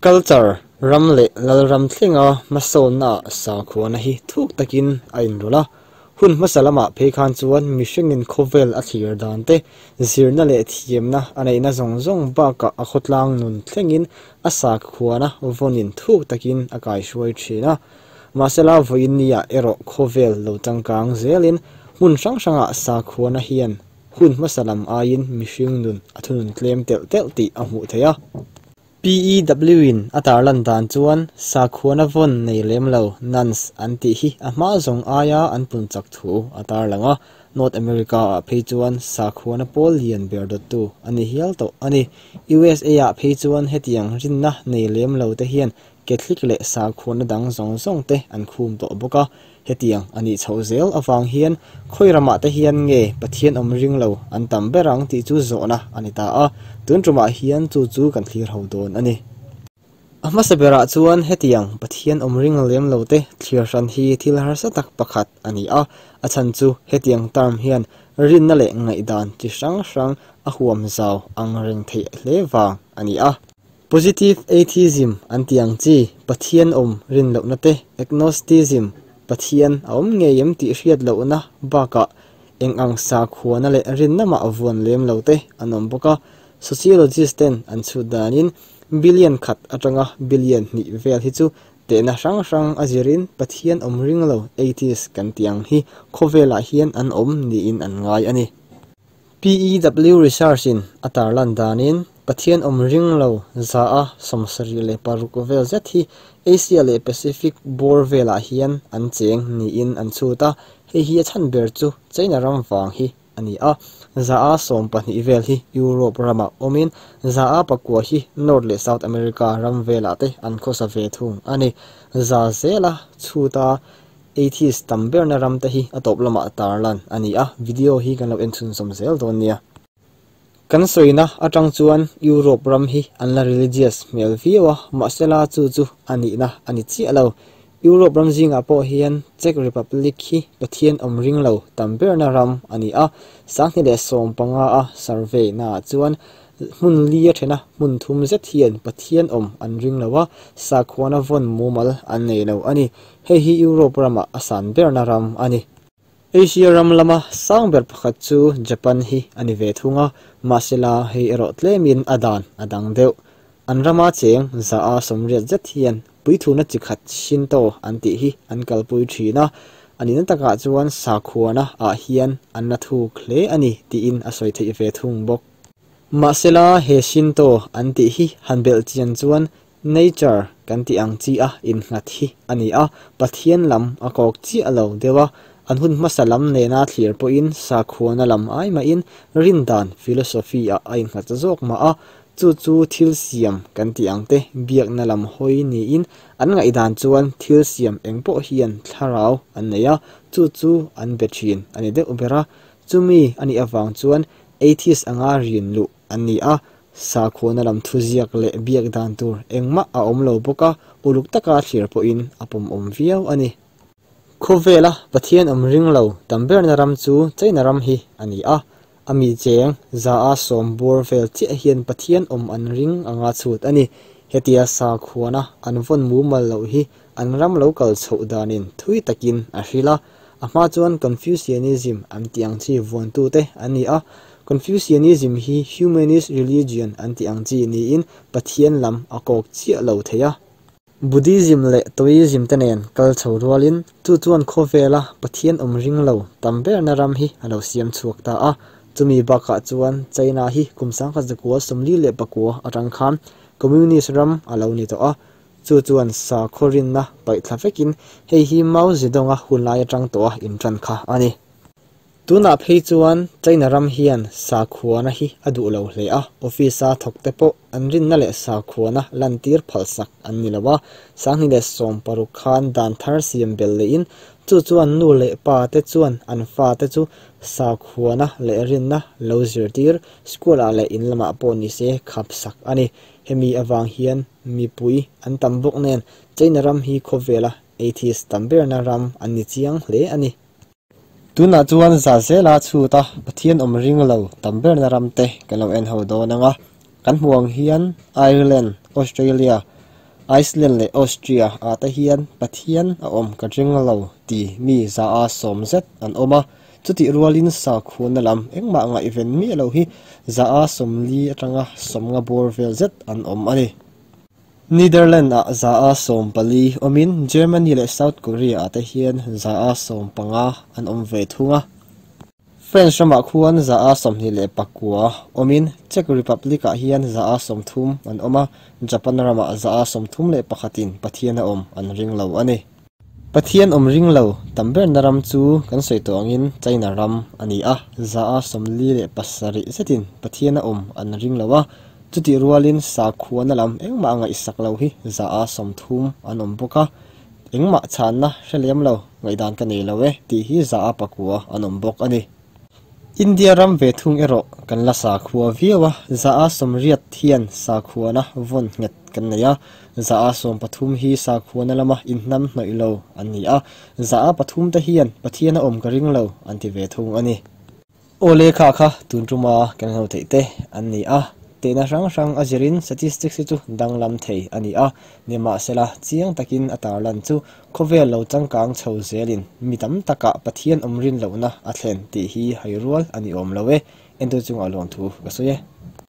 Culture, ram leh lalram thlenga hmasawnnaah sakhuana hi thuk takin a inrawlh a. Hun hmasa lamah phei khan chuan mihringin khawvel a thlir dan te, zirna leh thiamna a neihna zawng zawng bakah a khawtlang nun thlengin a sakhuana vawnin thuk takin a kaihruai thin a. Mahsela vawiin niah erawh khawvel lo changkang zelin hmun hrang hrangah sakhuana hian hun hmasa lam aiin mihring nun a thunun tlem telh telh tih a hmuh theih a. PEW-in a tarlan dan chuan sakhuana vawn nei lem lo nuns an tih hi a hma zawng aia an pun chak thu a tarlang a, North America-ah phei chuan sakhuana pawl lian ber dawttu a ni hial tawh a ni. USA-ah phei chuan hetiang rinna nei lem lo te hian Catholic leh sakhuana dang zawng zawng te an khum tawh bawk a, hetiang a nih chhoh zel avang hian khawi ramah te hian nge Pathian awm ring lo an tam ber ang tih chu zawhna a ni ta a, tun tumah hian chu chu kan thlir ho dawn a ni. A hmasa berah chuan hetiang Pathian awm ring lem lo te thlir hran hi thil harsa tak pakhat a ni a, a chhan chu hetiang term hian rinna leh ngaihdan chi hrang hrang a huam zau ang reng theih hle vang a ni a. Positive atheism an tih ang chi, Pathian awm rin lohna te, Agnosticism, Pathian a awm ngei em tih hriat lohna bakah eng ang sakhuana leh rinna mah vuan lem lo te an awm bawk a. Sociologist ten an chhut danin billion khat atanga billion hnih vel hi chu tehna hrang hrang a zirin Pathian awm ring lo atheist kan tih ang hi khawvelah hian an awm niin an ngai a ni. PEW Research in a tarlan danin Pathian awm ring lo za a 76 vel zet hi Asia leh Pacific bawr velah hian an cheng niin an chhut a, hei hi a chhan ber chu China ram vang hi a ni a, 12% vel hi Europe ramah awmin 9% hi North leh South America ram velah te an khawsa ve thung a ni. Za zela chhut a Atheist tam berna ram te hi a tawp lamah tarlan a ni a, video hi kan lo en chhunzawm zel dawn nia. Kan sawina atang chuan Europe ram hi an la religious hmel viau a, mahsela chu chu a nihna a ni chiah lo. Europe ram zingah pawh hian Czech Republic hi Pathian awm ring lo tam berna ram a ni a, 2015 a survey naah chuan Hmun li a then a, hmun thum zet hian Pathian awm an ring lo a, sakhuana vawn mumal an nei lo a ni. Hei hi Europe ramah a san berna ram a ni. Asia ram lama sang ber pakhat chu Japan hi a ni ve thung a, mahsela hei erawh tlemin a dan a dang deuh. An rama cheng 80% zet hian puithuna chi khat Shinto an tih hi an kalpui thin a, a nihna takah chuan sakhuana ah hian an la thuk hle a ni tiin a sawi theih ve thung bawk. Mahsela he Shinto an tih hi han belh chian chuan nature kan tih ang chi a innghat hi a ni a, Pathian lam a kawk chiah lo deuh a, an hun hmasa lam nena thlir pawhin sakhuana lam ai mahin rindan philosophy ah a innghat zawk mah a, chu chu thil siam kan tih ang te biakna lam hawi niin an ngaihdan chuan thil siam eng pawh hian thlarau an nei a, chu chu an be thin a ni deuh ber a, chumi a nih avang chuan Atheist anga rin luh an ni a, sakhuana lam thuziak leh biak dan tur engmah a awm lo bawk a, uluk taka thlir pawhin a pawmawm viau a ni. Khawvela Pathian awm ring lo tam berna ram chu China ram hi a ni a, a mi cheng 10% bawr vel chiah hian Pathian awm an ring anga chhut a ni. Hetia sakhuana an vawn mumal loh hi an ram lo kal chhoh danin thui takin a hril a, A hma chuan Confucianism an tih ang chi vuantute an ni a. Confucianism hi humanist religion an tih ang chi niin Pathian lam a kawk chiah lo thei a. Buddhism leh Taoism te nen kal chho rualin chu chuan khawvela Pathian awm ring lo tam berna ram hi a lo siam chhuak ta a. Chumi bakah chuan China hi kum 1949 atang khan Communist ram a lo ni tawh a. Chu chuan sakhaw rinna paih thla vekin hei hi Mao Zedong-a hunlai atang tawha intan kha a ni. Tunah phei chuan China ram hian sakhuana hi a duh lo hle a, office-a thawkte pawh an rinna leh sakhuana lantir phalsak an ni lo a, 2016 khan dan thar siam bel lehin chu chuan nu leh pa te chuan an fate chu sakhuana leh rinna lo zirtir school-ah leh in lamah pawh nise khapsak a ni. Hemi avang hian mipui an tam bawk nen China ram hi khawvela atheist tam berna ram an ni chiang hle a ni. Tunah chuan za zela chhut a Pathian awm ring lo tam berna ram te kan lo en ho dawn ang a, kan hmu ang hian Ireland, Australia, Iceland leh Austria ah te hian Pathian a awm ka ring lo ti mi 100% zet an awm a, chutih rualin sakhuana lam engmah ngaihven miah lo hi 40% atanga 50 bawr vel zet an awm a ni. Netherlands ah 14% awmin Germany leh South Korea ah te hian 15% an awm ve thung a. French ramah khuan 29% awmin Czech Republic ah hian 30% an awm a, Japan ramah 31% in Pathian a awm an ring lo a ni. Pathian awm ring lo tam berna ram chu kan sawi tawh angin China ram a ni a, 47% zetin Pathian a awm an ring lo a, chutih rualin sakhuana lam engmah ngaihsak lo hi 30% an awm bawk a, engmah chhanna hre lem lo ngaihdan ka nei lo e tih hi 9% an awm bawk a ni. India ram ve thung erawh kan la sakhua viau a, 80% hian sakhuana vawn nghet kan nei a, 13% hi sakhuana lama inhnam hnawih lo an ni a, 3% te hian Pathian a awm ka ring lo an ti ve thung a ni. Aw lehkha kha tun tuma kan ho theih te an ni a, tehna hrang hrang a zirin statistics hi chu danglam thei a ni a, nimahsela chiang takin a tarlan chu khawvel lo changkang chho zelin mi tam takah Pathian awm rin lohna a thlen tih hi hai rual a ni awm lo e, entu chungah lawmthu ka sawi e.